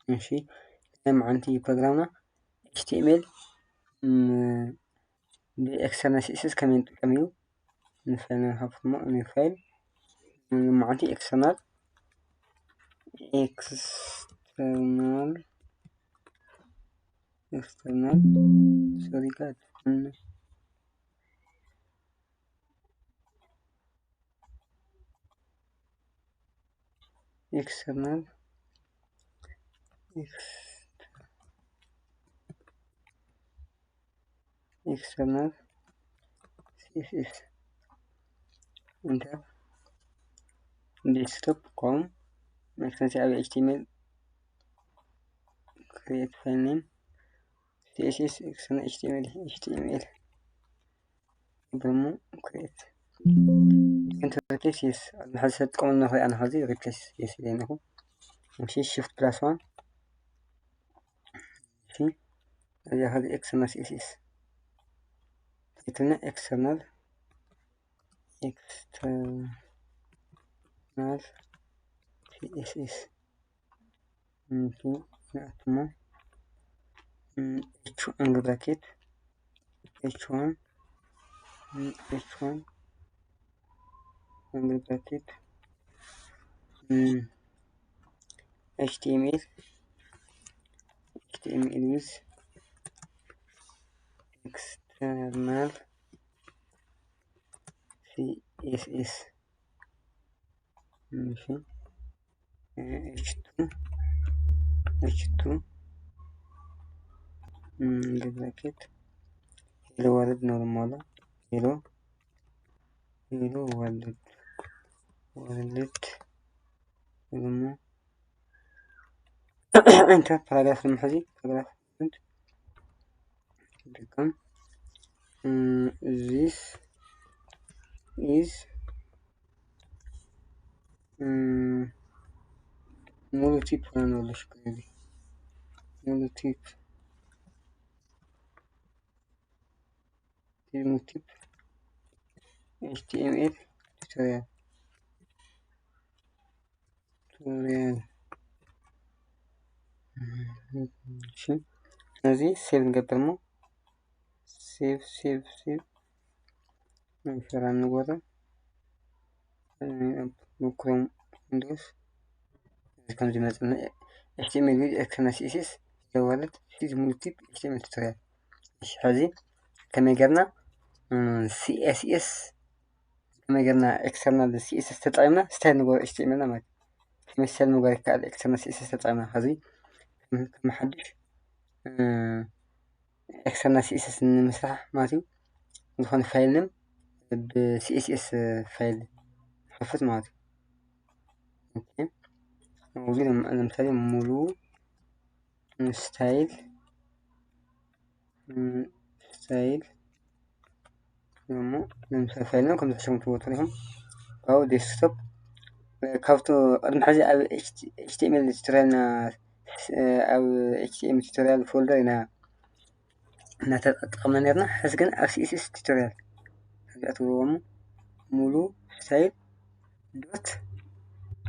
እሺ፣ ናይ መዓንቲ ፕሮግራምና ኤች ቲ ኤም ኤል ብ ኤክስተርናል ሲ ኤስ ኤስ ከመይ ንጥቀም እዩ ንፈልና። ንከፍት እሞ ንፋይል መዓንቲ ኤክስተርናል ኤክስተርናል ኤክስተርናል ሶሪ ጋድ ኤክስተርናል ኤክስተርናል ሲ ኤስ ኤስ ኢንተር ዴስክቶፕ ኮም ኤክስተንሽን ኣብ ኤች ቲ ኤም ኤል ክሪኤት ፋይል ኔም ሲ ኤስ ኤስ ኤክስተርናል ኤች ቲ ኤም ኤል ኤች ቲ ኤም ኤል ደግሞ ክሬት ኢንተርፌስ የስ ኣብዚ ሕዚ ሰብ ጥቀመሉ ንኽእል ኣነ ሕዚ ሪፕሌስ የስ ኢለ ኣለኹ። እሺ ሽፍት ፕላስ ዋን። እሺ እዚኣ ሕዚ ኤክስተርናል ሲ ኤስ ኤስ ታይትልና ኤክስተርናል ኤክስተርናል ሲ ኤስ ኤስ እሺ ንኣትሞ ኤች ዋን ብራኬት ኤች ዋን ኤች ዋን ብራኬት ኤች ቲ ኤም ኤል ኤች ቲ ኤም ኤል ዊዝ ኤክስተርናል ሲ ኤስ ኤስ እሺ ኤች ቱ ኤች ቱ እንደ ብራኬት ሄሎ ወርልድ ነው ልሞላ ሄሎ ሄሎ ወርልድ ወርልድ ደግሞ እንተ ፓራግራፍ ንምሕዚ ፓራግራፍ ስምንት ይጠቀም this is ሙሉ ቲፕ ሆነ ነው ለሽ ሙሉ ቲፕ ሙሉ ቲፕ ኤች ቲ ኤም ኤል ቱቶሪያል ቱቶሪያል እሺ ስለዚህ ሴቭ ንገብር ሞ ሴቭ ሴቭ ሴቭ እንፈራ ንጎረ ክሮም ዊንዶስ ከም ዝመፅና ኤች ቲ ኤም ኤል ዊዝ ኤክስተርናል ሲ ኤስ ኤስ ሄሎ ወርልድ ሲ ኤስ ኤስ ሙሉ ቲፕ ኤች ቲ ኤም ኤል ቱቶሪያል። እሺ ሕዚ ከመይ ገርና ሲ ኤስ ኤስ ከመይ ገርና ኤክስተርናል ሲ ኤስ ኤስ ተጠቂምና ስታይል ንጎረ ኤች ቲ ኤም ኤል ና ማለት ከመይ ስታይል ንጎረ ይከኣል ኤክስተርናል ሲ ኤስ ኤስ ተጠቂምና ሕዚ ከም ሓድሽ ኤክስተርናል ሲ ኤስ ኤስ ንምስራሕ ማለት እዩ። ዝኾነ ፋይል ንም ብ ሲ ኤስ ኤስ ፋይል ንኸፍት ማለት እዩ። ኦኬ እዚ ለምሳሌ ሙሉ ስታይል ስታይል እሞ ለምሳሌ ፋይል ነው ከምዚ ተሸምቱ ወጥሪኹም ባው ዴስክቶፕ ካብቱ ቅድሚ ሕዚ ኣብ ኤች ቲ ኤም ኤል ቱቶሪያልና ኣብ ኤች ቲ ኤም ኤል ቱቶሪያል ፎልደር ኢና እናተጠቀምና ነርና። ሕዚ ግን ኣብ ሲ ኤስ ኤስ ቱቶሪያል እዚኣ ትብልዎም ሙሉ ስታይል ዶት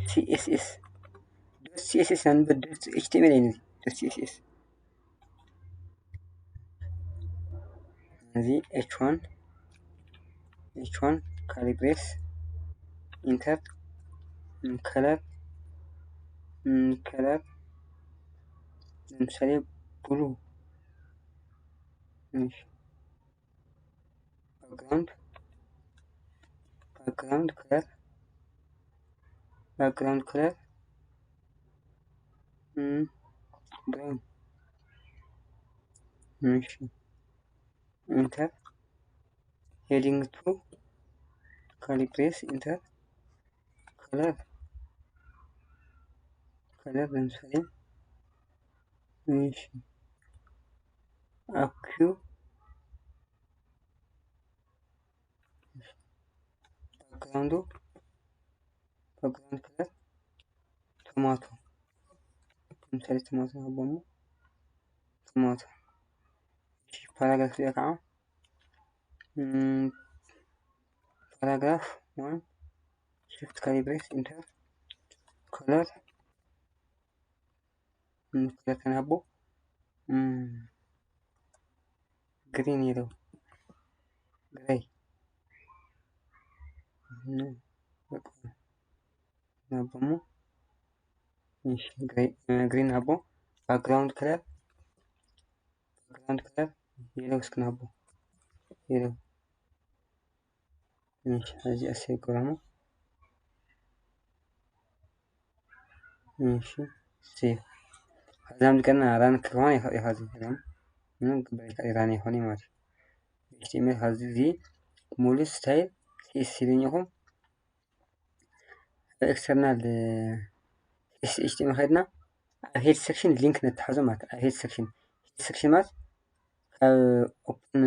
ሲ ኤስ ኤስ ዶት ሲ ኤስ ኤስ ንብል ዶት ኤች ቲ ኤም ኤል ኣይንብል ዶት ሲ ኤስ ኤስ እዚ ኤች ዋን ኤች ዋን ካሊብሬስ ኢንተር ከለር ከለር ለምሳሌ ብሉ ባክግራውንድ ባክግራውንድ ከለር ባክግራውንድ ከለር ብራውን እሺ ኢንተር ሄዲንግ ቱ ካሊብሬስ ኢንተር ከለር ከለር ለምሳሌ እሺ አኪው ባክግራውንዱ ባክግራውንድ ከለር ቶማቶ ለምሳሌ ቶማቶ ሃቦሞ ቶማቶ ፓራግራፍ እዚኣ ከዓ ፓራግራፍ ዋን ሽፍት ካሊብሬስ ኢንተር ከለር ምን ከለር ክንሃቦ? እም፣ ግሪን የለው፣ ግረይ ንሃቦ እሞ፣ እሺ፣ ግሪን ንሃቦ። ባክግራውንድ ከለር፣ ባክግራውንድ ከለር የለው እስኪ ንሃቦ፣ የለው። እሺ፣ ሕዚ ሴቭ ገብራሞ። እሺ፣ ሴቭ። ከዛም ዝቀና ራን ክኾን ይኸ-፣ ይኸዚ ራን። ምንም ግበር ይኸ-፣ ራን ይኾን ማለት እዩ። ኤች ቲ ኤም ኤል ከዚ እዚ ሙሉ ስታይል ሲ ኤስ ኤስ ኢልኝ ኢኹም። ኤክስተርናል ኤች ቲ ኤም ኤል ከድና ኣብ ሄድ ሴክሽን ሊንክ ነተሓዞ ማለት እዩ። ኣብ ሄድ ሴክሽን፣ ሄድ ሴክሽን ማለት ካብ ኦፕን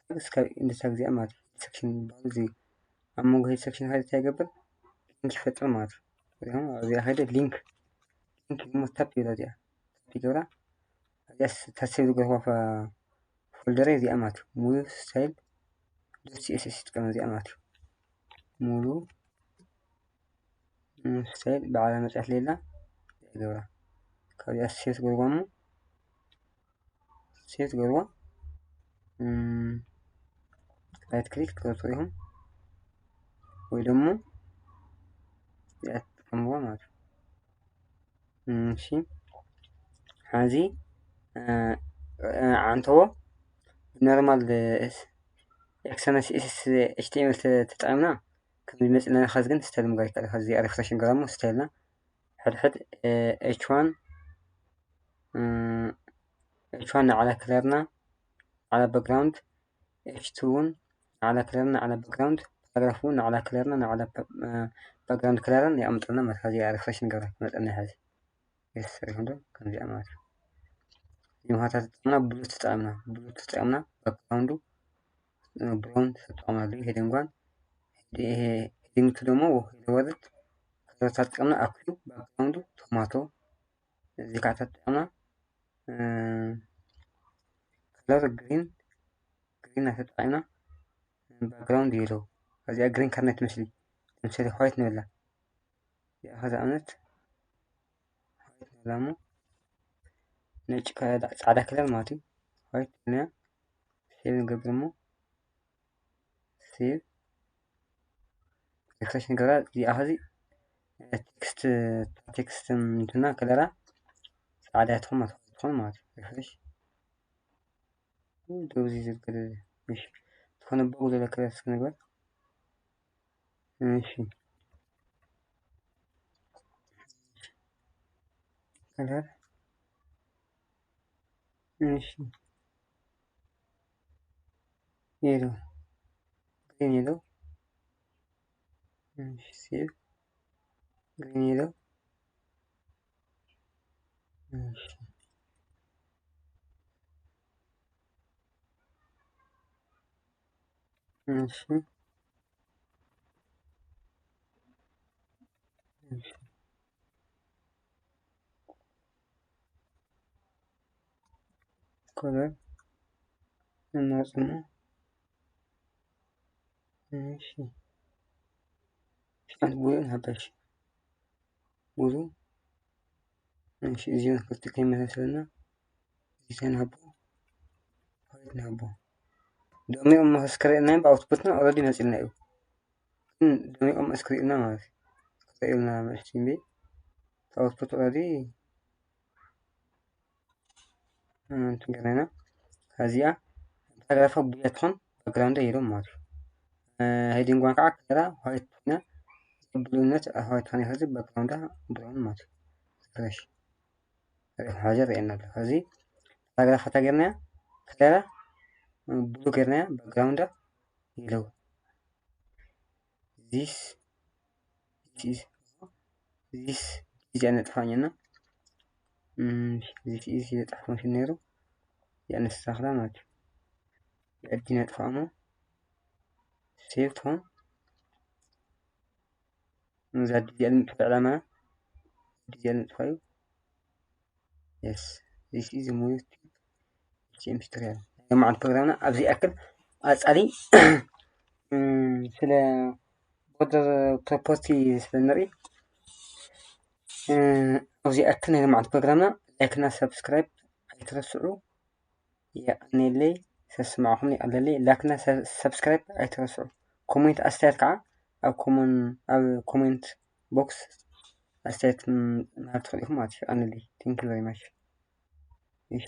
ታግስ ካብ ኢንድ ታግ እዚኣ ማለት እዩ። ሄድ ሴክሽን ዝበሃሉ እዚ ኣብ መንጎ ሄድ ሴክሽን ከይዱ እንታይ ይገብር? ሊንክ ይፈጥር ማለት እዩ። እዚኦም ኣብዚኣ ከይደ ሊንክ፣ ሊንክ ድማ ታፕ ይብላ እዚኣ። ታፕ ይገብራ። እዚኣ ስ-፣ ታብ ሴቭ ዝገበርኩዋ ፎ-፣ ፎልደረይ እዚኣ ማለት እዩ። ሙሉ ስታይል ዶት ሲ ኤስ ኤስ ይጥቀም እዚኣ ማለት እዩ። ሙሉ ስታይል ባዕላ መፅያት ሌላ ይገብራ። ካብዚኣ ሴቭ ትገብርዋ እሞ፣ ሴቭ ትገብርዋ፣ እም፣ ራይት ክሊክ ትገብሩ ኢኹም ወይ ደሞ እዚኣ ትጥቀምዋ ማለት እዩ። እም፣ እሺ፣ ሓዚ፣ እ፣ እ፣ ዓንተዎ ኖርማል፣ እ፣ ኤክስተርናል ሲ ኤስ ኤስ ኤች ቲ ኤም ኤል ተ-፣ ተጠቒምና ከም ዝመፅእና፣ ኻዚ ግን ስታይል ምግባር ይከኣል። ኻዚ ሪፍሬሽ ንገብራ እሞ ስታይልና ሕድሕድ፣ እ፣ ኤች ዋን፣ እ፣ ኤች ዋን ንዓላ ከለርና፣ ንዓላ ባክግራውንድ፣ ኤች ቱ እውን ንዓላ ከለርና፣ ንዓላ ባክግራውንድ፣ ፓራግራፍ እውን ንዓላ ከለርና፣ ንዓላ ፓ-፣ እ፣ ባክግራውንድ ከለርን የቐምጠልና ማለት። ኻዚ ሪፍሬሽ ንገብራ ክመፀና ይሓዚ። የስ፣ ሪኹም ዶ? ከምዚኣ ማለት እዩ። እዚኦም ኻታ ተጠቕምና፣ ብሉ ተጠቕምና፣ ብሉ ተጠቕምና፣ ባክግራውንዱ፣ እ፣ ብራውን ተጠቕምና ኣለዉ። ሄዲንግ ዋን፣ ሄዲ-፣ ሄ-፣ ሄዲንግ ቱ ደሞ ወ-፣ ሄደ ወርድ፣ ከለር ተጠቕምና፣ ኣኩ፣ ባክግራውንዱ፣ ቶማቶ፣ እዚ ከዓ ተጠቕምና፣ እ፣ ከለር ግሪን፣ ግሪን ተጠቒምና፣ ባክግራውንድ የለው። እዚኣ ግሪን ከለር ትመስሊ፣ ለምሳሌ ዋይት ንበላ። እዚኣ ኸዚ ኣብነት ዋይት ንበላ እሞ፣ ነጭ ከ-፣ ፃዕዳ ከለር ማለት እዩ። ዋይት ንበላ፣ ሴቭ ንገብር እሞ፣ ሴቭ፣ ሪፍሬሽ ንገብራ። እዚኣ ኸዚ ቴክስት፣ ቴክስት እንትና ከለራ ፃዕዳ ትኾን ማለት፣ ትኾን ማለት እዩ። ሪፍሬሽ። ደብዚ ዝብል፣ እሺ፣ ዝኾነ በጉ ዘሎ ከለር እስኪ ንግበር። እሺ። ከለር። እሺ። የሎ። ግሪን የሎ። እሺ፣ ሴቭ። ግሪን የሎ። እሺ። እሺ። እሺ። ከለር እናጽና። እሺ። ሽፋን ብሉእ ንሃበሽ። ብሉ። እሺ፣ እዚኦም ክልተ ከይመሳሰለና፣ እዚ ንሃቦ፣ ዋይት ንሃቦ። ደሚቖም መኸስ ከርእየና እዮም፣ ብኣውትፑትና ኦልሬዲ መፂልና እዩ። ግን ደሚቖም እስክሪእልና ማለት እዩ። ክርእየልና መእሽቲ እምቢ፣ ብኣውትፑት ኦልሬዲ እንትን ገለና። ከዚኣ ፓራግራፋ ብሉያ ትኾን ባክግራውንዳ የለውም ማለት እዩ። እ፣ ሄዲንግ ዋን ከዓ ከለራ ዋይት ኮይና፣ ብሉነት ዋይት ኮይና፣ ከዚ ባክግራውንዳ ብራውን ማለት እዩ። ፍሬሽ። ሪፍሬሽ ሓጀር ርእየና ኣሎ። ከዚ ፓራግራፋ እንታይ ገርናያ? ከለራ ብሉ ገርናያ፣ ባክግራውንዳ የለው። ዚስ፣ ዚስ ኢዝ፣ ዚስ ኢዝ ነጥፋኛና። እም፣ ዚስ ኢዝ ይጠፍእ ነይሩ። የነስተኻኽላ ማለት እዩ። የእዲ ነጥፋሞ። ሴቭ ትኾን። እዛ ዲዚኣ ንምጥፋእ ዕላማ፣ ዲዚኣ ንምጥፋእ እዩ። የስ፣ ዚስ ኢዝ ሙሉ ቲፕ ኤች ቲ ኤም ቱቶሪያል። ናይ ሎማዓንቲ ፕሮግራምና ኣብዚ ያክል። ቀጻሊ፣ እም፣ ስለ ቦርደር ፕሮፐርቲ ስለ ንርኢ፣ እ፣ ኣብዚ ያክል ናይ ሎማዓንቲ ፕሮግራምና ላይክና ሰብስክራይብ ኣይትረስዑ። የቐኔለይ ሰስማዕኹም የቐለለይ። ላይክና ሰብስክራይብ ኣይትረስዑ። ኮሜንት ኣስተያየት ከዓ ኣብ ኮመን ኣብ ኮሜንት ቦክስ ኣስተያየት ምሃብ ትኽእሉ ኢኹም ማለት እዩ። የቐኔለይ። Thank you very much። እሺ።